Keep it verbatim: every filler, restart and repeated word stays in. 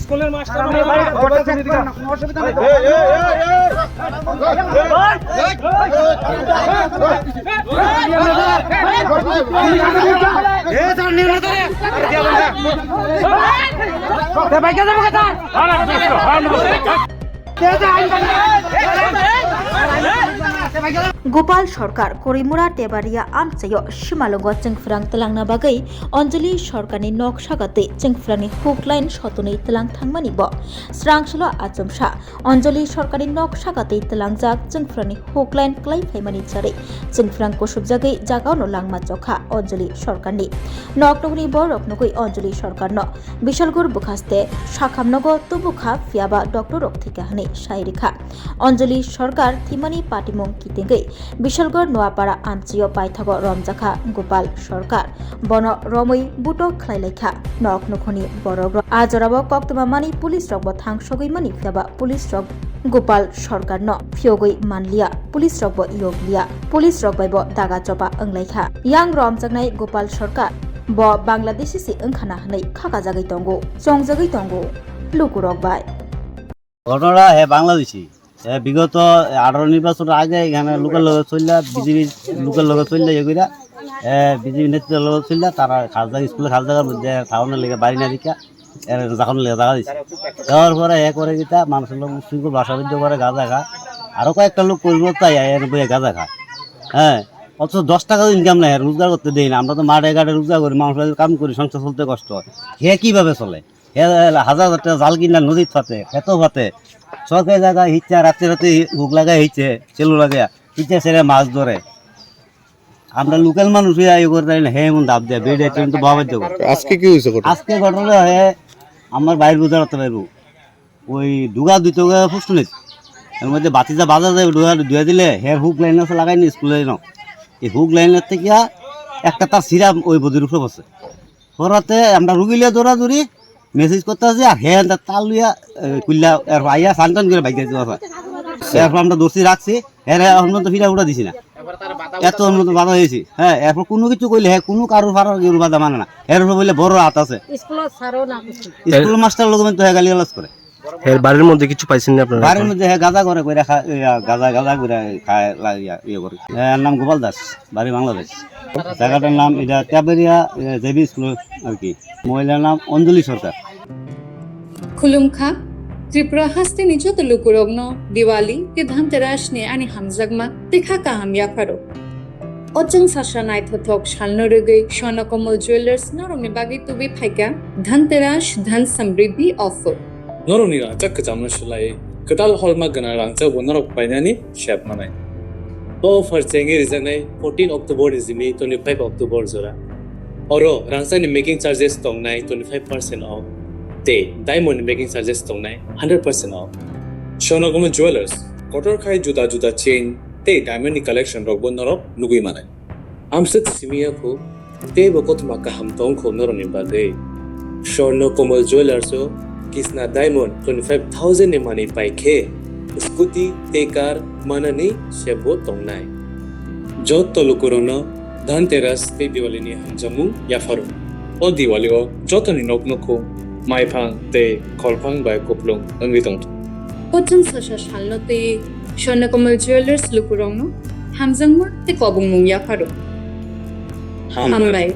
স্কুলের master. Gopal Sarkar, Korimura Tebaria amchaio Simalongo chwngphrang twlangna bagwi Anjali Sarkarni nok sakatwi chwngphrangni huk line sotonwi twlang thangmani bo srang salo achomsa. Anjali Sarkarni nok sakatwi twlangjak chwngphrangni huk line kwlai phaimani charwi chwngphrang kusubjagwi jagaono langma chokha Anjali Sarkarni. Nok nukhungni borok nugwi Anjali Sarkarno Bishalgarh bwkhaste sakhamnogo tubukha, phiyaba doctor rok thwikha hwnwi sai rikha. Anjali Sarkar thwimani patimung kitingwi Bishalgarh Noapara amchio paithago romjakha Gopal Sarkar. Bono romwi butok khlai laikha nok nukhungni borok rok. A jorao koktwma mani police rok bo thang sogwi mani, phiyaba police rok Gopal Sarkar no phiyogwi manliya, police rok bo yokliya, police rok bai bo daga choba wnglaikha. Yang romjaknai Gopal Sarkar bo Bangladeshi se wngkhana hwnwi khakajagwi tongo, chongjagwi tongo lukurok bai. ঘটনা হে বাংলাদেশি। এ বিগত আঠারো নির্বাচনের আগে এখানে লোকের লগে চললা, বিজেপি লোকের লগে চললা ইয়ে কইরা, এ বিজেপি নেতৃত্বের লগে চললা, তারা খাজা স্কুলে খাজা মধ্যে থাউনের লেগে বাড়ি না দিকা, এর যখন লেগে জায়গা দিছে। দেওয়ার পরে এ করে কিতা মানুষের লোক উশৃঙ্খল ভাষা বিদ্যা করে গাঁজা খা, আরো কয়েকটা লোক পরিবর্তন আয় এর বইয়ে গাঁজা খা। হ্যাঁ, অথচ দশ টাকাও ইনকাম নাই, রোজগার করতে দেয় না। আমরা তো মাঠে ঘাটে রোজগার করি, মানুষের কাম করি, সংসার চলতে কষ্ট হয়। হে কিভাবে চলে? হে হাজার হাজার টাকা জাল কিনা নদীর ফাতে, খেতো ফাতে, সরকারি জায়গা হিচ্ছে, রাত্রে রাতে হুক লাগাই হিচ্ছে, সেলু লাগাইয়া হিচ্ছে ছেড়ে মাছ ধরে। আমরা লোকাল মানুষ হয়ে আয় করে তাই না, হে এমন দাব দেয়, বেড়ে ট্রেন তো বাবার দেবো। আজকে কি হয়েছে ঘটনা? আজকে ঘটনা হয়, আমার বাইর বুঝা করতে পারবো। ওই ডুগা দুই টাকা ফুসকুনিত। এর মধ্যে বাতিজা বাজার যায়, ডুগা ধুয়ে দিলে, হের হুক লাইন আছে লাগাইনি স্কুলে ন। এই হুক লাইনের থেকে একটা তার সিরা ওই বদির উপরে বসে। পড়াতে আমরা রুগী লিয়ে দৌড়াদৌড়ি, মেসেজ করতে আছি, আর হে তার তার লইয়া, এ, কুল্লা, এরপর আইয়া সান টান করে বাইক যাইতে পারবা। এরপর আমরা দর্শি রাখছি, এর এখন পর্যন্ত ফিরা উঠা দিছি না। এত উন্নত বাধা হয়েছি, হ্যাঁ, এরপর কোনো কিছু কইলে, হ্যাঁ, কোনো কারোর ফারার কেউ বাধা মানে না। এর উপরে বলে বড় হাত আছে। স্কুলের স্যারও না কিছু। স্কুল মাস্টার লোক তো হ্যাঁ গালিগালাজ করে। এর বাড়ির মধ্যে কিছু পাইছেন না আপনারা বাড়ির এখন? মধ্যে হ্যাঁ গাঁজা করে, করে খা-, ইয়া, গাঁজা, গাঁজা করে খায়, লা-, ইয়া, ইয়ে করে। এর নাম গোপাল দাস, বাড়ি বাংলাদেশ। জায়গাটার নাম এটা তেবেরিয়া, এ, জেবি স্কুল আর কি। মহিলার নাম অঞ্জলি সরকার। Khulumkha, Tripura hasteni joto lukurokno Diwali tei Dhanteras ni ani hamjakma tei kha kaham yapharo. O chwng sasa naithothok salno rwgwi Swarna Kamal Jewellers norokni bagwi tubui phaikha Dhanteras Dhan Samriddhi offer. Norokni rangchak kwchamno swlaiwi kwtal holma gwnang rangchakbo norok painani sep manai. O offer chengwi rijaknai fourteen October ni simi twenty-five October jora. Oro rangchakni making charges tongnai twenty-five percent off tei diamond ni making charges tongnai hundred percent off. Swarna Kamal Jewellers, kotor khai juda juda chain tei diamond ni collection rokbo norok nugwi manai. Amswk simi ya kho, teibo kothoma kaham tong kho norokni bagwi. Swarna Kamal Jewellers o kisna diamond twenty-five thousand ni manwi pai khe scooty tei car manani sebo tongnai. Jotto lukurokno Dhanteras tei Diwali ni hamjakmung yapharo. O Diwali o jotoni nok nukhung maiphang tei kholphang bai kuplung wngwi tongthung. O chwng sasa salno tei Swarna Kamal Jewellers lukurokno hamjakma tei kobongmung yapharo. Hambai. Hambai.